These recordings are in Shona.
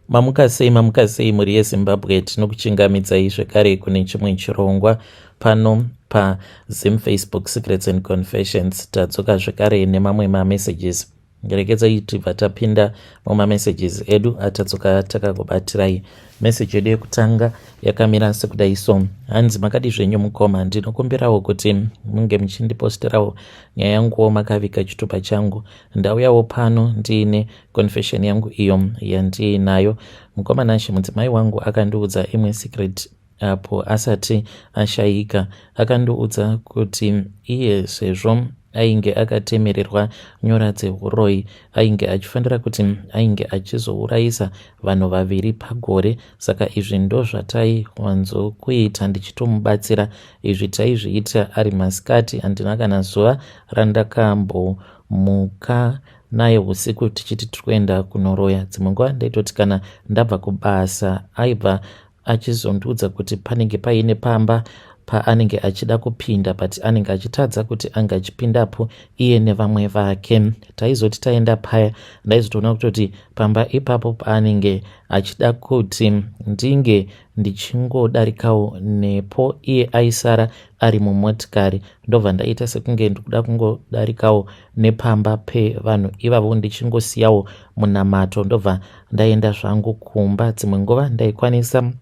Mamuka sei, mamuka sei mhuri yeZimbabwe, tinokuchingamidzai zvekare kune chimwe chirongwa pano paZim Facebook Secrets and Confessions. Tadzoka zvekare nemamwe mamessages. Regedzai tibva tapinda mumamessages edu atadzoka takakubatirai. Message yedu yekutanga yakamira sekudai so. Hanzi makadi zvenyu mukoma, ndinokumbirawo kuti munge muchindiposterawo nyaya yanguwo makavika chitupa changu. Ndauyawo pano ndiine confession yangu iyo yandiinayo. Mukoma Nashe, mudzimai wangu akandiudza imwe secret apo asati ashaika. Akandiudza kuti iye sezvo ainge akatemererwa nyora dzehuroyi, ainge achifanira kuti ainge achizourayisa vanhu vaviri pagore. Saka izvi ndozvataiwanzokuita ndichitomubatsira. Izvi taizviita ari masikati, handina kana zuva randakambomuka naye usiku tichiti tiri kuenda kunoroya. Dzimwe nguva ndaitoti kana ndabva kubasa aibva achizondiudza kuti panenge paine pamba paanenge achida kupinda, but anenge achitadza kuti ange achipindapo iye nevamwe vake. Taizoti taenda paya, ndaizotoona kutoti pamba ipapo paanenge achida kuti ndinge ndichingodarikawo nepo, iye aisara ari mumotikari, ndobva ndaita sekunge ndikuda kungodarikawo nepamba pevanhu ivavo ndichingosiyawo munamato, ndobva ndaenda zvangu kumba. Dzimwe nguva ndaikwanisa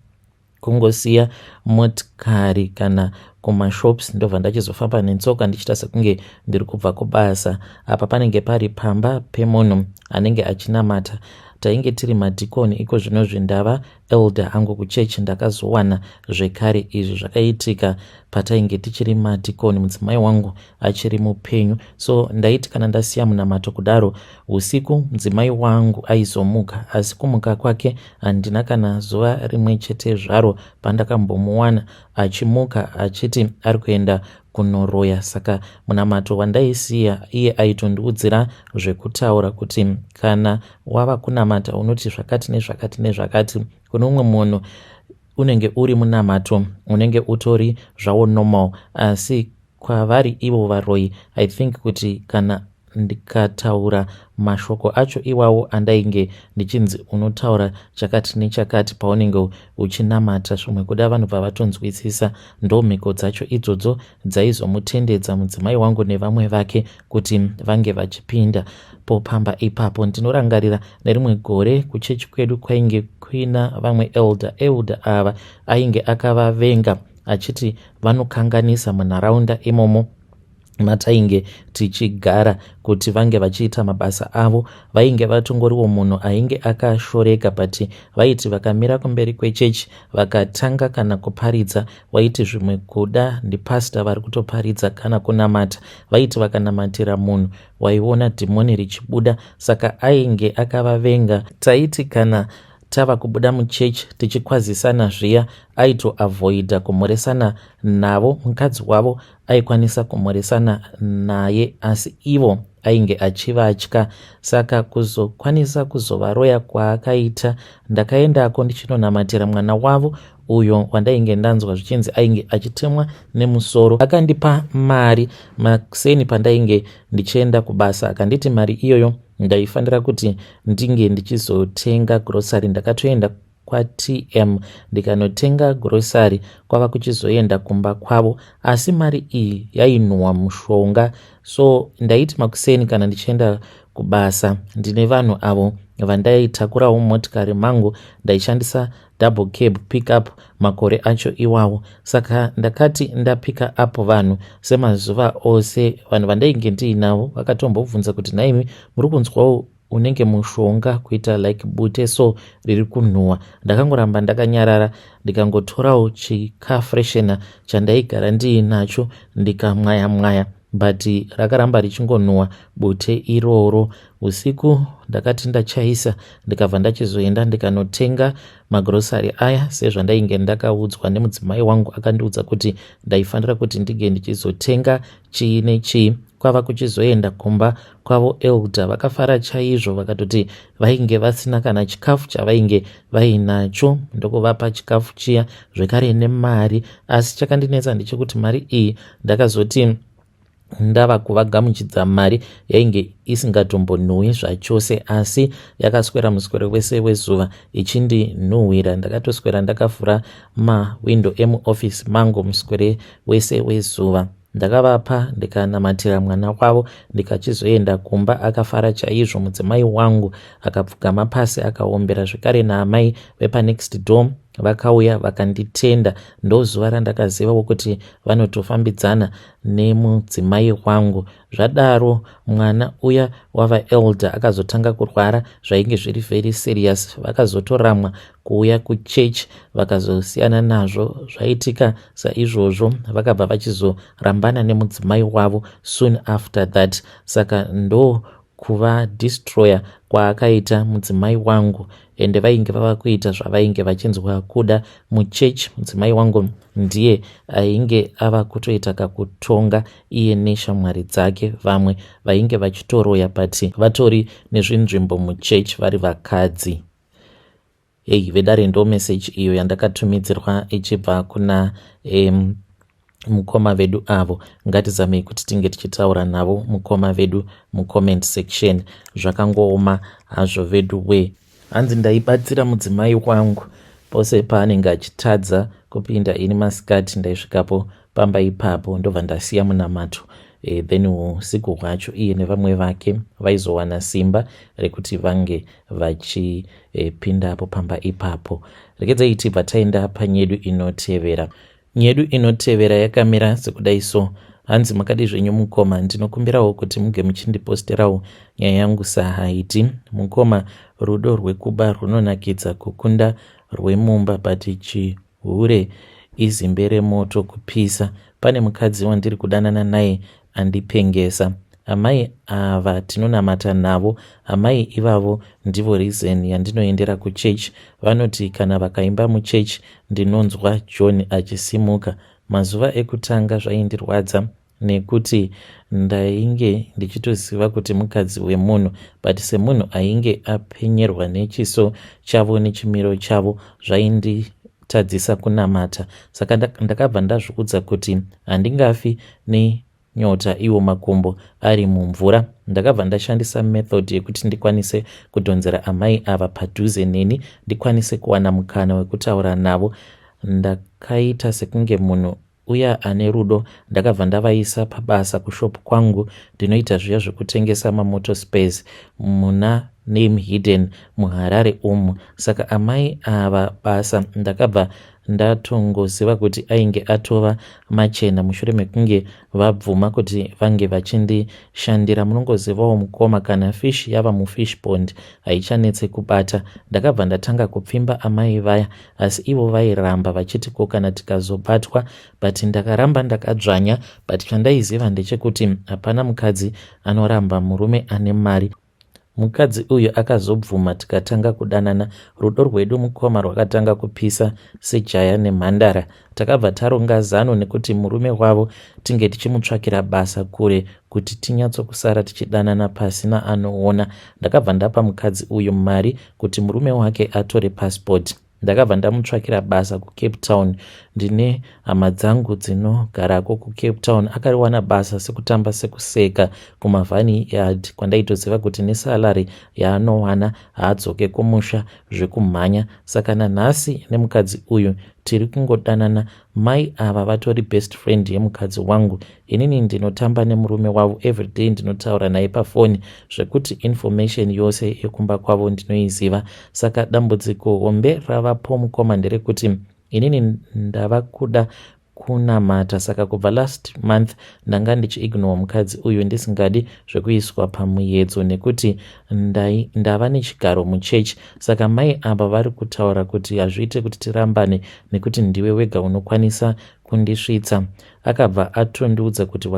kungosiya motikari kana kumashops, ndobva ndachizofamba netsoka ndichiita sekunge ndiri kubva kubasa. Apa panenge pari pamba pemunhu anenge achinamata. Tainge tiri madhikoni, iko zvinozvi ndava elder angu kuchechi. Ndakazowana zvekare izvi zvakaitika patainge tichiri madhikoni, mudzimai wangu achiri mupenyu. So ndaiti kana ndasiya munamato kudaro usiku, mudzimai wangu aizomuka, asi kumuka kwake handina kana zuva rimwe chete zvaro pandakambomuwana achimuka achiti ari kuenda kunoroya. Saka munamato wandaisiya, iye aitondiudzira zvekutaura kuti kana wava kunamata unoti zvakati nezvakati nezvakati. Kune umwe munhu unenge uri munamato unenge utori zvawo normal, asi kwavari ivo varoyi, I think kuti kana ndikataura mashoko acho iwawo andainge ndichinzi unotaura chakati nechakati paunenge uchinamata, zvimwe kuda vanobva vatonzwisisa. Ndo mhiko dzacho idzodzo dzaizomutendedza mudzimai wangu nevamwe vake kuti vange vachipinda popamba ipapo. Ndinorangarira nerimwe gore kuchechi kwedu kwainge kuina vamwe elder. Elder ava ainge akavavenga achiti vanokanganisa munharaunda imomo matainge tichigara kuti vange vachiita mabasa avo. Vainge vatongoriwo munhu ainge akashoreka, but vaiti vakamira kumberi kwechechi vakatanga kana kuparidza, waiti zvimwe kuda ndipastor vari kutoparidza kana kunamata. Vaiti vakanamatira munhu, waiona dhimoni richibuda. Saka ainge akavavenga. Taiti kana tava kubuda muchechi tichikwazisana zviya, aitoavoida kumhoresana navo. Mukadzi wavo aikwanisa kumhoresana naye, asi ivo ainge achivatya. Saka kuzokwanisa kuzovaroya kwaakaita, ndakaendako ndichinonamatira mwana wavo uyo wandainge ndanzwa zvichinzi ainge achitemwa nemusoro. Akandipa mari makuseni pandainge ndichienda kubasa, akanditi mari iyoyo ndaifanira kuti ndinge ndichizotenga grocery. Ndakatoenda kwaTM ndikanotenga grocery, kwava kuchizoenda kumba kwavo, asi mari iyi yainhuhwa mushonga. So ndaiti makuseni kana ndichienda kubasa, ndine vanhu avo vandaitakurawo motikari mangu. Ndaishandisa double cab pickup makore acho iwawo. Saka ndakati ndapika up vanhu semazuva ose, vanhu vandainge ndiinavo vakatombobvunza kuti, "Nhaimi, muri kunzwawo unenge mushonga kuita like bute so riri kunhuhwa?" Ndakangoramba ndakanyarara, ndikangotorawo chicar freshener chandaigara ndiinacho, ndikamwaya mwaya, but rakaramba richingonhuhwa bute iroro. Usiku ndakati ndachaisa, ndikabva ndachizoenda ndikanotenga magrosari aya sezvandainge ndakaudzwa nemudzimai wangu. Akandiudza kuti ndaifanira kuti ndinge ndichizotenga chii nechii. Kwava kuchizoenda kumba kwavo, elder vakafara chaizvo, vakatoti vainge vasina kana chikafu chavainge vainacho, ndokuvapa chikafu chiya zvekare nemari. Asi chakandinetsa ndechekuti mari iyi ndakazoti Ndava kuvagamuchidza mari yainge isingatombonhuwi zvachose asi yakaswera muswero wese wezuva ichindinhuhwira. Ndakatoswera ndakavhura mahwindo emuoffice mangu muswere wese wezuva. Ndakavapa ndikanamatira mwana wavo ndikachizoenda kumba akafara chaizvo mudzimai wangu akapfugama pasi akaombera zvekare naamai vepanext door vakauya vakanditenda ndozuva randakazivawo kuti vanotofambidzana nemudzimai wangu zvadaro mwana uya wava elder akazotanga kurwara zvainge zviri very serious vakazotoramwa kuuya kuchurch vakazosiyana nazvo zvaitika saizvozvo vakabva vachizorambana nemudzimai wavo soon after that saka ndo kuva destroyer kwaakaita mudzimai wangu ende vainge vava kuita zvavainge vachinzwa kuda muchurch mudzimai wangu ndiye ainge ava kutoita kakutonga iye neshamwari dzake vamwe vainge vachitoroya but vatori nezvinzvimbo muchurch vari vakadzi. Hey vedare ndo message iyo yandakatumidzirwa ichibva kuna mukoma vedu avo. Ngatizamei kuti tinge tichitaura navo mukoma vedu mucomment section. Zvakangooma hazvo vedu we. Hanzi ndaibatsira mudzimai wangu pose paanenge achitadza kupinda ini masikati ndaisvikapo pamba ipapo ndobva ndasiya munamato then usiku hwacho iye nevamwe vake vaizowana simba rekuti vange vachipindapo pamba ipapo. Regedzai tibva taenda panyedu inotevera. Nyedu inotevera yakamira sekudai so. Hanzi makadii zvenyu mukoma, ndinokumbirawo kuti muge muchindiposterawo nyaya yangu saHaiti. Mukoma, rudo rwekuba rwunonakidza kukunda rwemumba but chihure izimbe remoto kupisa. Pane mukadzi wandiri kudanana naye andipengesa. Amai ava tinonamata navo. Amai ivavo ndivo reason yandinoendera kuchurch. Vanoti kana vakaimba muchurch ndinonzwa John achisimuka. Mazuva ekutanga zvaindirwadza nekuti ndainge ndichitoziva kuti mukadzi wemunhu but semunhu ainge apenyerwa nechiso chavo nechimiro chavo zvainditadzisa kunamata. Saka ndakabva ndazviudza kuti handingafi ne nyota iwo makumbo ari mumvura. Ndakabva ndashandisa method yekuti ndikwanise kudhonzera amai ava padhuze neni ndikwanise kuwana mukana wekutaura navo. Ndakaita sekunge munhu uya ane rudo ndakabva ndavaisa pabasa kushop kwangu ndinoita zviya zvekutengesa mamotor spares muna Name Hidden muHarare umu. Saka amai ava basa ndakabva ndatongoziva kuti ainge atova machena mushure mekunge vabvuma kuti vange vachindishandira. Munongozivawo mukoma kana fish yava mufish pond haichanetse kubata. Ndakabva ndatanga kupfimba amai vaya asi ivo vairamba vachiti ko kana tikazobatwa but ndakaramba ndakadzvanya but chandaiziva ndechekuti hapana mukadzi anoramba murume ane mari. Mukadzi uyu akazobvuma tikatanga kudanana. Rudo rwedu mukoma rwakatanga kupisa sejaya nemhandara. Takabva taronga zano nekuti murume wavo tinge tichimutsvakira basa kure kuti tinyatsokusara tichidanana pasina anoona. Ndakabva ndapa mukadzi uyu mari kuti murume wake atore passport. Ndakabva ndamutsvakira basa kuCape Town. Ndine hama dzangu dzinogarako kuCape Town. Akariwana basa sekutamba sekuseka kumaVineyard kwandaitoziva kuti nesalary yaanowana haadzoke kumusha zvekumhanya. Saka nanhasi nemukadzi uyu tiri kungodanana. Mai ava vatori best friend yemukadzi wangu. Inini ndinotamba nemurume wavo everyday ndinotaura naye pafoni zvekuti information yose yekumba kwavo ndinoiziva. Saka dambudziko hombe ravapo mukoma nderekuti inini ndava kuda kunamata saka kubva last month ndanga ndichiignore mukadzi uyu ndisingadi zvekuiswa pamuyedzo nekuti ndava nechigaro muchechi saka mai ava vari kutaura kuti hazviite kuti tirambane nekuti ndiwe wega unokwanisa kundisvitsa. Akabva atondiudza kuti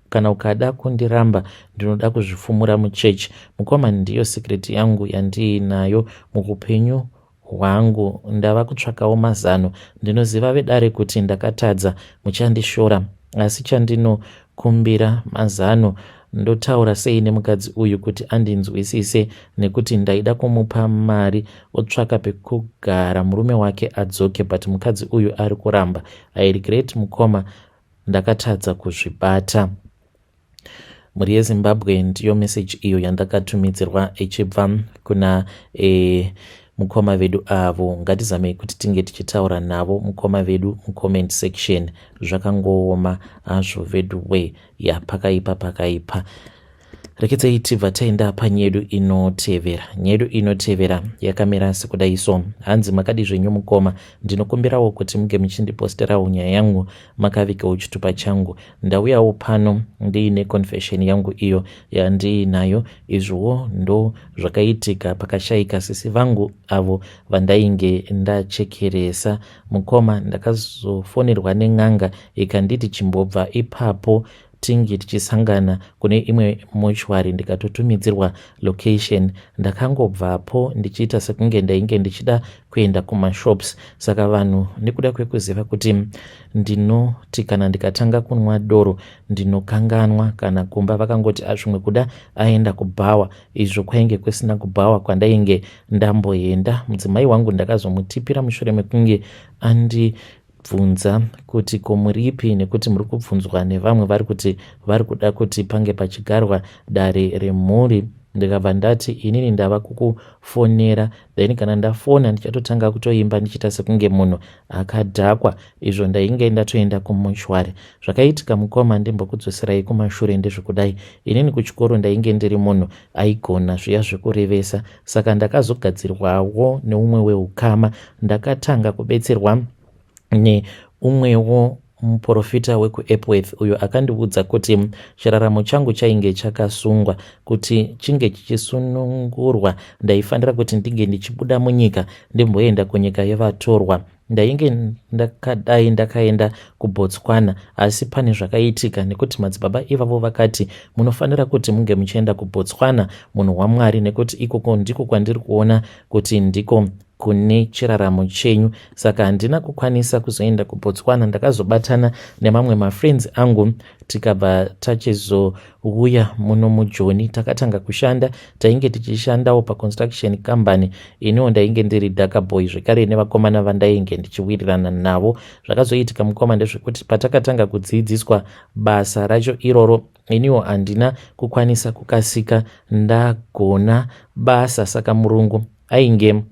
kana ukada kundiramba ndinoda kuzvifumura muchurch. Mukoma ndiyo secret yangu yandiinayo muupenyu hwangu. Ndava kutsvakawo mazano. Ndinoziva vedare kuti ndakatadza muchandishora asi chandinokumbira mazano ndotaura sei nemukadzi uyu kuti andinzwisise nekuti ndaida kumupa mari otsvaka pekugara murume wake adzoke but mukadzi uyu ari kuramba. I regret mukoma ndakatadza kuzvibata. Mhuri yeZimbabwe ndiyo message iyo yandakatumidzirwa ichibva kuna e, mukoma vedu avo. Ngatizamei kuti tinge tichitaura navo mukoma vedu mucomment section. Zvakangooma hazvo vedu we ya pakaipa pakaipa. Rekedzai tibva taenda panyedu inotevera. Nyedu inotevera yakamira sekudai so. Hanzi makadi zvenyu mukoma, ndinokumbirawo kuti muge muchindiposterawo nyaya yangu makavigawo chitupa changu. Ndauyawo pano ndiine confession yangu iyo yandiinayo. Izviwo ndo zvakaitika pakashaika sisi vangu avo vandainge ndachekeresa. Mukoma, ndakazofonerwa nen'anga ikanditi chimbobva ipapo tinge tichisangana kune imwe mochwari ndikatotumidzirwa location. Ndakangobvapo ndichiita sekunge ndainge ndichida kuenda kumashops saka vanhu nekuda kwekuziva kuti ndinoti kana ndikatanga kunwa doro ndinokanganwa kana kumba vakangoti azvimwe kuda aenda kubhawa izvo kwainge kusina kubhawa kwandainge ndamboenda. Mudzimai wangu ndakazomutipira mushure mekunge andi bvunza kuti ko muripi nekuti muri kubvunzwa nevamwe vari kuti vari kuda kuti pange pachigarwa dare remhuri ndikabva ndati inini ndava kukufonera then kana ndafona ndichatotanga kutoimba ndichiita sekunge munhu akadhakwa izvo ndainge ndatoenda kumuchwari zvakaitika mukoma ndimbokudzoserai kumashure ndezvekudai inini kuchikoro ndainge ndiri munhu aigona zviya zvekurevesa saka ndakazogadzirwawo neumwe weukama ndakatanga kubetserwa neumwewo muprofita wekuEpworth uyo akandiudza kuti chiraramo changu chainge chakasungwa kuti chinge chichisunungurwa ndaifanira kuti ndinge ndichibuda munyika ndimboenda kunyika yevatorwa Ndainge ndakadai ndakaenda kuBotswana asi pane zvakaitika nekuti madzibaba ivavo vakati munofanira kuti munge muchienda kuBotswana munhu waMwari nekuti ikoko ndiko kwandiri kuona kuti ndiko kune chiraramo chenyu saka handina kukwanisa kuzoenda kuBotswana ndakazobatana nemamwe mafriends angu tikabva tachizouya muno mujoni takatanga kushanda tainge tichishandawo paconstruction company iniwo ndainge ndiri daka boy zvekare nevakomana vandainge ndichiwirirana navo zvakazoitika mukoma ndezvekuti patakatanga kudziidziswa basa racho iroro iniwo handina kukwanisa kukasika ndagona basa saka murungu ainge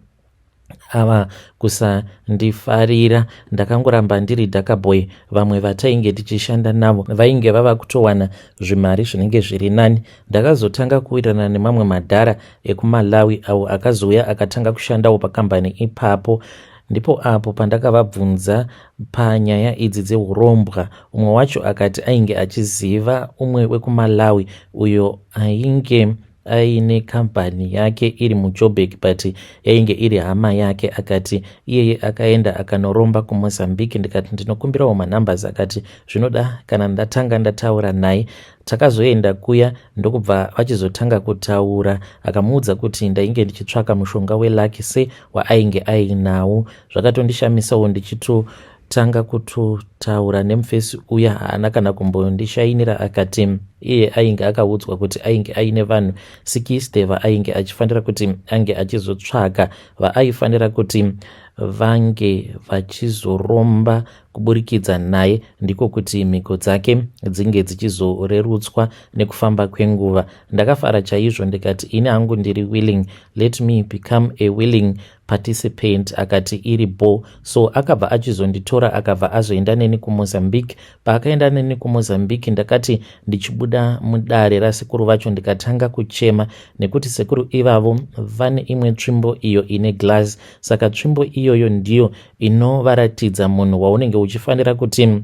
ava kusandifarira ndakangoramba ndiri dhakaboy vamwe vatainge tichishanda navo vainge vava kutowana zvimari zvinenge zviri nani ndakazotanga kuwirirana nemamwe madhara ekumalawi avo akazouya akatanga kushandawo pakambani ipapo ndipo apo pandakavabvunza panyaya idzi dzeurombwa umwe wacho akati ainge achiziva umwe wekumalawi uyo ainge aine kambani yake iri muJoburg but yainge iri hama yake akati iyeye akaenda akanoromba kuMozambique ndikati ndinokumbirawo manumbers akati zvinoda kana ndatanga ndataura naye takazoenda kuya ndokubva vachizotanga kutaura akamuudza kuti ndainge ndichitsvaka mushonga welucky se waainge ainawo zvakatondishamisawo ndichito tanga kutotaura nemufesi uya haana kana kumbondishainira akati iye ainge akaudzwa kuti ainge aine vanhu 60 vaainge achifanira kuti ange achizotsvaga vaaifanira kuti vange vachizoromba kuburikidza naye ndiko kuti mhiko dzake dzinge dzichizorerutswa nekufamba kwenguva ndakafara chaizvo ndikati ini hangu ndiri willing let me become a willing participant akati iri bho so akabva achizonditora akabva azoenda neni kumozambique paakaenda neni kumozambique ndakati ndichibuda mudare rasekuru vacho ndikatanga kuchema nekuti sekuru ivavo vane imwe tsvimbo iyo ine glass saka tsvimbo iyoyo ndiyo inovaratidza munhu waunenge uchifanira kuti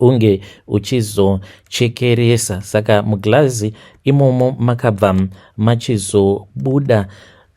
unge uchizochekeresa saka muglazi imomo makabva machizobuda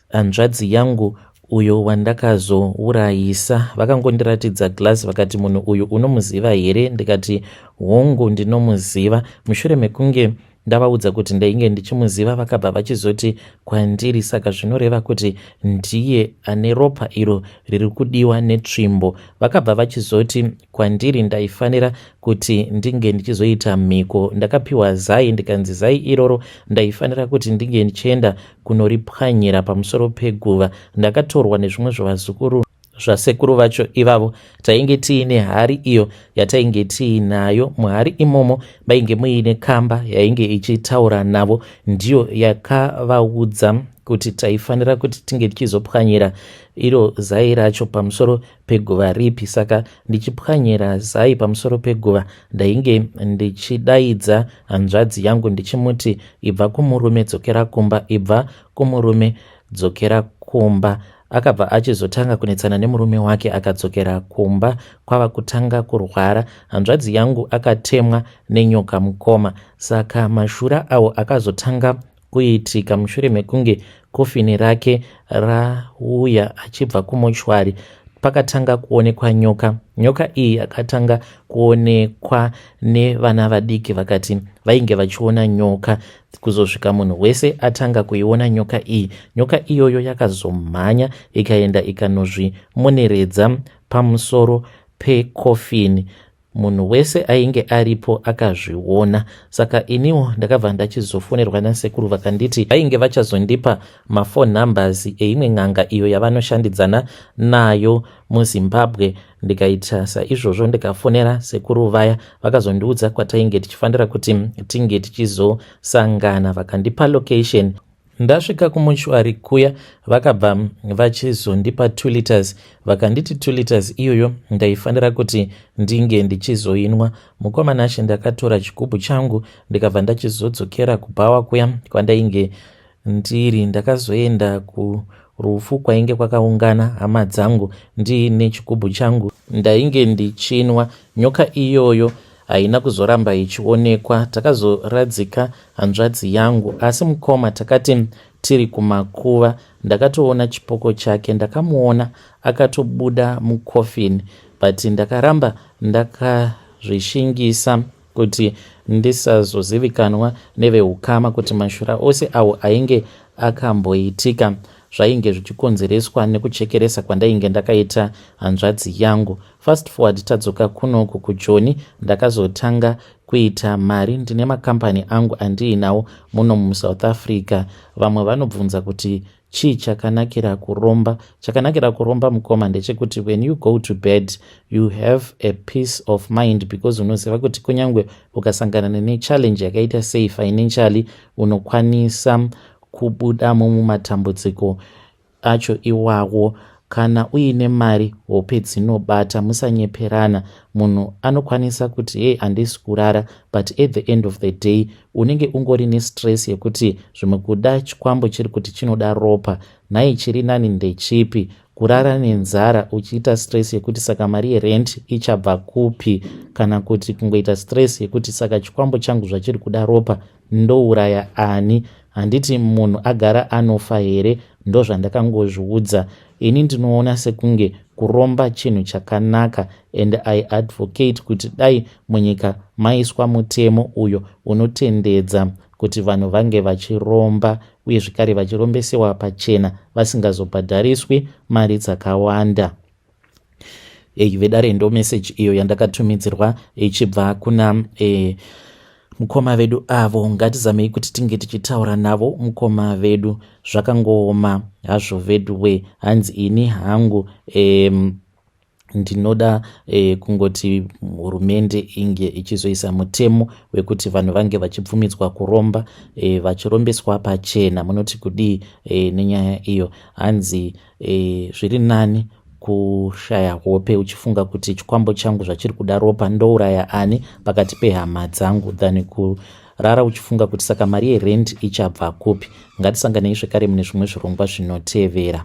hanzvadzi yangu uyo wandakazourayisa vakangondiratidza glass vakati munhu uyu unomuziva here ndikati hongu ndinomuziva mushure mekunge Ndavaudza kuti ndainge ndichimuziva vakabva vachizoti kwandiri saka zvinoreva kuti ndiye ane ropa iro riri kudiwa netsvimbo. Vakabva vachizoti kwandiri ndaifanira kuti ndinge ndichizoita mhiko. Ndakapiwa zai ndikanzi zai iroro ndaifanira kuti ndinge ndichienda kunoripwanyira pamusoro peguva. Ndakatorwa nezvimwe zvevazukuru. Zvasekuru vacho ivavo, tainge tiine hari iyo yatainge tiinayo. Muhari imomo mainge muine kamba yainge ichitaura navo, ndiyo yakavaudza kuti taifanira kuti tinge tichizopwanyira iro zai racho pamusoro peguva ripi. Saka ndichipwanyira zai pamusoro peguva, ndainge ndichidaidza hanzvadzi yangu ndichimuti, "Ibva kumurume, dzokera kumba, ibva kumurume, dzokera kumba." Akabva achizotanga kunetsana nemurume wake, akadzokera kumba kwava kutanga kurwara. Hanzvadzi yangu akatemwa nenyoka, mukoma. Saka mashura awo akazotanga kuitika mushure mekunge kofini rake rauya achibva kumochwari, pakatanga kuonekwa nyoka. Nyoka iyi yakatanga kuonekwa nevana vadiki, vakati vainge vachiona nyoka, kuzosvika munhu wese atanga kuiona nyoka iyi. Nyoka iyoyo yakazomhanya ikaenda ikanozvimoneredza pamusoro pekofini. Munhu wese ainge aripo akazviona. Saka iniwo ndakabva ndachizofonerwa nasekuru, vakanditi vainge vachazondipa maphone numbers eimwe n'anga iyo yavanoshandidzana nayo muZimbabwe. Ndikaita saizvozvo, ndikafonera sekuru vaya, vakazondiudza kwatainge tichifanira kuti tinge tichizosangana, vakandipa location. Ndasvika kumuchwari kuya, vakabva vachizondipa 2 liters. Vakanditi 2 liters iyoyo ndaifanira kuti ndinge ndichizoinwa. Mukoma Nashe, ndakatora chigubhu changu, ndikabva ndachizodzokera kubhawa kuya kwandainge ndiri. Ndakazoenda kurufu kwainge kwakaungana hama dzangu ndiine chigubhu changu, ndainge ndichinwa. Nyoka iyoyo haina kuzoramba ichionekwa. Takazoradzika hanzvadzi yangu, asi mukoma, takati tiri kumakuva, ndakatoona chipoko chake. Ndakamuona akatobuda mukofini, but ndakaramba ndakazvishingisa kuti ndisazozivikanwa neveukama kuti mashura ose awo ainge akamboitika zvainge zvichikonzereswa nekuchekeresa kwandainge ndakaita hanzvadzi yangu. Fast forward, tadzoka kunoku kuJoni, ndakazotanga kuita mari. Ndine makambani angu andiinawo muno muSouth Africa. Vamwe vanobvunza kuti chii chakanakira kuromba. Chakanakira kuromba, mukoma, ndechekuti when you go to bed you have a peace of mind, because unoziva kuti kunyange ukasangana nechallenge yakaita sei financially, unokwanisa kubudamo mumatambudziko acho iwawo. Kana uine mari, hope dzinobata. Musanyeperana. Munhu anokwanisa kuti, "Hei, handisi kurara," but at the end of the day unenge ungori nestress yekuti zvimwe kuda chikwambo chiri kuti chinoda ropa. Nhai, chiri nani ndechipi? Kurara nenzara uchiita stress yekuti saka mari yerent ichabva kupi, kana kuti kungoita stress yekuti saka chikwambo changu zvachiri kuda ropa, ndouraya ani? Handiti munhu agara anofa here? Ndozvandakangozviudza ini. Ndinoona sekunge kuromba chinhu chakanaka, and I advocate kuti dai munyika maiswa mutemo uyo unotendedza kuti vanhu vange vachiromba, uye zvekare vachirombesewa pachena, vasingazobhadhariswi mari dzakawanda. Ei, vedare, ndo meseji iyo yandakatumidzirwa ichibva kuna mukoma vedu avo. Ngatizamei kuti tinge tichitaura navo mukoma vedu. Zvakangooma hazvo vedu we. Hanzi, "Ini hangu ndinoda kungoti hurumende inge ichizoisa mutemo wekuti vanhu vange vachibvumidzwa kuromba, vachirombeswa pachena." Munoti kudii nenyaya iyo? Hanzi, "Zviri nani kushaya hope uchifunga kuti chikwambo changu zvachiri kuda ropa, ndouraya ani pakati pehama dzangu, than kurara uchifunga kuti saka mari yerent ichabva kupi." Ngatisanganei zvekare mune zvimwe zvirongwa zvinotevera.